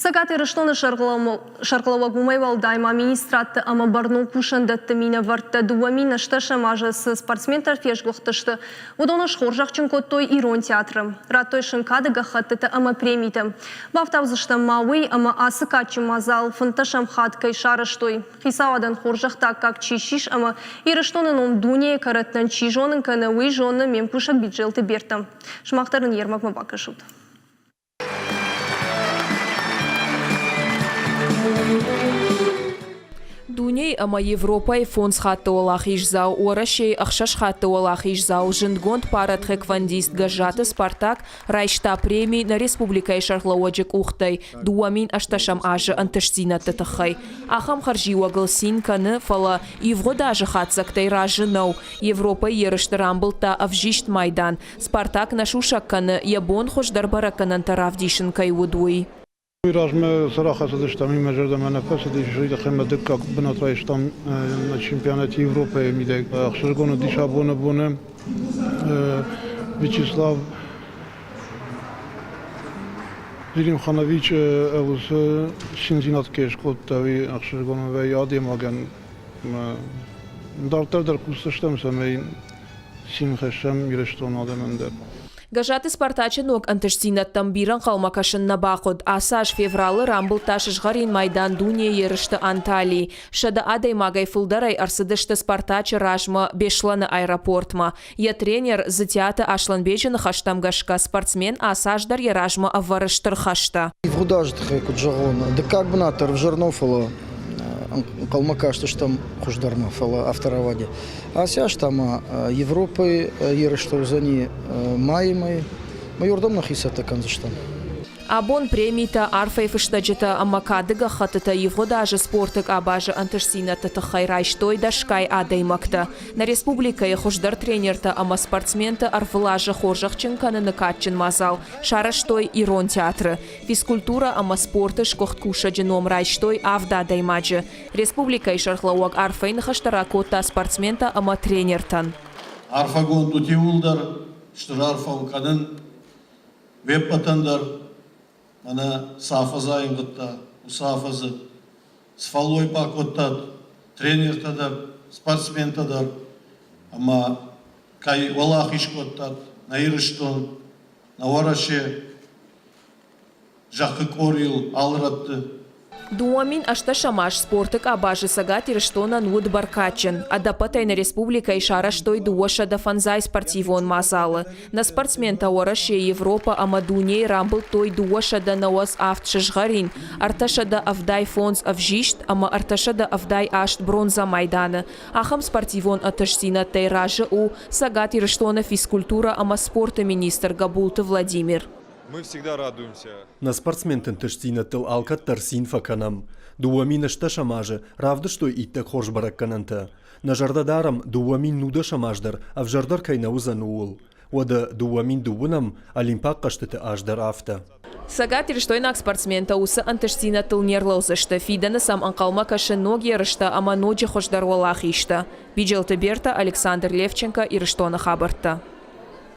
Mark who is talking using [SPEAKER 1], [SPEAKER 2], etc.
[SPEAKER 1] Цӕгат Ирыстоны сӕргълӕууӕг уымӕй уӕлдай ма министрадты ӕмӕ бӕрнон кусӕндӕтты минӕвӕрттӕ 2008 азы цы спортсментӕ фесгуыхтысты, уыдоны схорзӕхджын кодтой Ирон театры. Радтой сын кады гӕххӕттытӕ ӕмӕ премитӕ. Бафтаудзыстӕм ма уый, ӕмӕ ацы кадджын мадзал фынддӕсӕм хатт кӕй сарӕзтой. Хицауадӕн хорзӕхты аккаг чи ссис ӕмӕ Ирыстоны ном дунейы кӕрӕттӕн чи зонын кӕны, уый зоны ме мкусӕг Биджелты Бертӕ. Сымах дӕр ын йе рмӕгмӕ бакӕсут.
[SPEAKER 2] Дунейы ӕмӕ Европӕйы фондз хатты уӕлахиздзау, Уӕрӕсейы ӕхсӕз хатты уӕлахиздзау, зындгонд паратхэквондист Гӕззаты Спартак райста преми нӕ республикӕйы сӕргълӕууӕджы къухтӕй 2008 азы ӕнтыстдзинӕдты тыххӕй. Ахӕм хӕрзиуӕгыл цин кӕны, фӕлӕ ивгъуыд азы хатдзӕгтӕй разы нӕу. Европӕйы ерысты рамбылдта ӕвзист майдан, Спартак нӕ сусӕг кӕны, йӕ бон хуыздӕр бӕрӕггӕнӕнтӕ равдисын кӕй уыд, уый.
[SPEAKER 3] Уый размӕ цы рахӕцыдыстӕм, уый мӕ зӕрдӕмӕ нӕ фӕцыдис. Уый тыххӕй мӕ дыккаг бынат райстам нӕ чемпионат Европӕйы мидӕг. Ӕхсызгон уыдис абоны боны Вячеслав Зелимханович уыцы циндзинад кӕй скодта, уый ӕхсызгон вӕййы адӕймагӕн. Дарддӕр дӕр кусдзыстӕм, цӕмӕй цин хӕссӕм Ирыстоны адӕмӕн дӕр.
[SPEAKER 2] Гӕззаты Спартачы ног ӕнтыстдзинӕдтӕм бирӕ ӕнхъӕлмӕ кӕсын нӕ бахъуыд. Ацы аз февралы рамбылдта сызгъӕрин майдан дунейы ерысты Анталийы. 100 адӕймагӕй фылдӕрӕй ӕрцыдысты Спартачы размӕ Беслӕны аэропортмӕ. Йӕ тренер Дзытиаты Аслӕнбеджы ныхӕстӕм гӕсгӕ спортсмен ацы аз дӕр йӕ размӕ ӕвӕры стыр хӕстӕ.
[SPEAKER 4] Ивгъуыд азы тыххӕй куыд зӕгъон, дыккаг бынат дӕр ӕвзӕр нӕу, фӕлӕ ӕнхъӕлмӕ кастыстӕм хуыздӕрмӕ, фӕлӕ афтӕ рауади. Ацы аз та ма Европӕйы ерыстӕ уыдзӕни майы мӕй. Мӕ уырдӕм нӕхи цӕттӕ кӕндзыстӕм.
[SPEAKER 2] Абон премитӕ, арфӕйы фыстӕджытӕ ӕмӕ кады гӕххӕттытӕ ивгъуыд азы спорты къабазы ӕнтыстдзинӕдты тыххӕй райстой дӕсгай адӕймӕгтӕ. Нӕ республикӕйы хуыздӕр тренертӕ ӕмӕ спортсменты ӕрвылазы хорзӕхджын кӕныны кадджын мадзал сарӕзтой Ирон театры. Физкультурӕ ӕмӕ спорты сгуыхт кусӕджы ном райстой авд адӕймаджы. Республикӕйы сӕргълӕууӕг арфӕйы ныхӕстӕ ракодта спортсментӕ ӕмӕ тренертӕн.
[SPEAKER 5] Арфӕгонд ут иууылдӕр, стыр арфӕ уын кӕнын уе ппӕтӕн дӕр, мӕнӕ цы афӕдз аивгъуыдта, уыцы афӕдзы цы фӕллой бакодтат тренертӕ дӕр, спортсментӕ дӕр ӕмӕ кӕй уӕлахиз кодтат нӕ Ирыстон, нӕ Уӕрӕсе, зӕххы къорийыл алы рӕтты.
[SPEAKER 2] 2008 аз спорты къабазы Цӕгат Ирыстонӕн уыд бӕркадджын. Ӕдӕппӕтӕй нӕ республикӕйы сарӕзтой 205 спортивон мадзалы. Нӕ спортсментӕ Уӕрӕсе, Европӕ ӕмӕ дунейы рамбылдтой 297 сызгъӕрин, 375 ӕвзист ӕмӕ 378 бронзӕ майданы. Ахӕм спортивон ӕнтыстдзинӕдтӕй разы у Цӕгат Ирыстоны физкультурӕ ӕмӕ спорты министр Гӕбулты Владимир.
[SPEAKER 6] Мы всегда радуемся.
[SPEAKER 7] Нӕ спортсменты ӕнтыстдзинӕдтыл алкӕддӕр цин фӕкӕнӕм. 2008 азы равдыстой иттӕг хорз бӕрӕггӕнӕнтӕ. Нӕ зӕрдӕ дарӕм, 2019 аз дӕр ӕвзӕрдӕр кӕй нӕ уыдзӕн, ууыл. Уӕдӕ 2002 Олимпаг хъӕзтыты аз дӕр афтӕ.
[SPEAKER 2] Цӕгатирыстойнаг спортсментӕ уыцы ӕнтыстдзинӕдтыл не рлӕудзысты, фидӕны сӕм ӕнхъӕлмӕ кӕсы ног ерыстӕ ӕмӕ ноджы хуыздӕр уӕлахизтӕ. Биджелты Бертӕ, Александр Левченко, Ирыстоны хабӕрттӕ.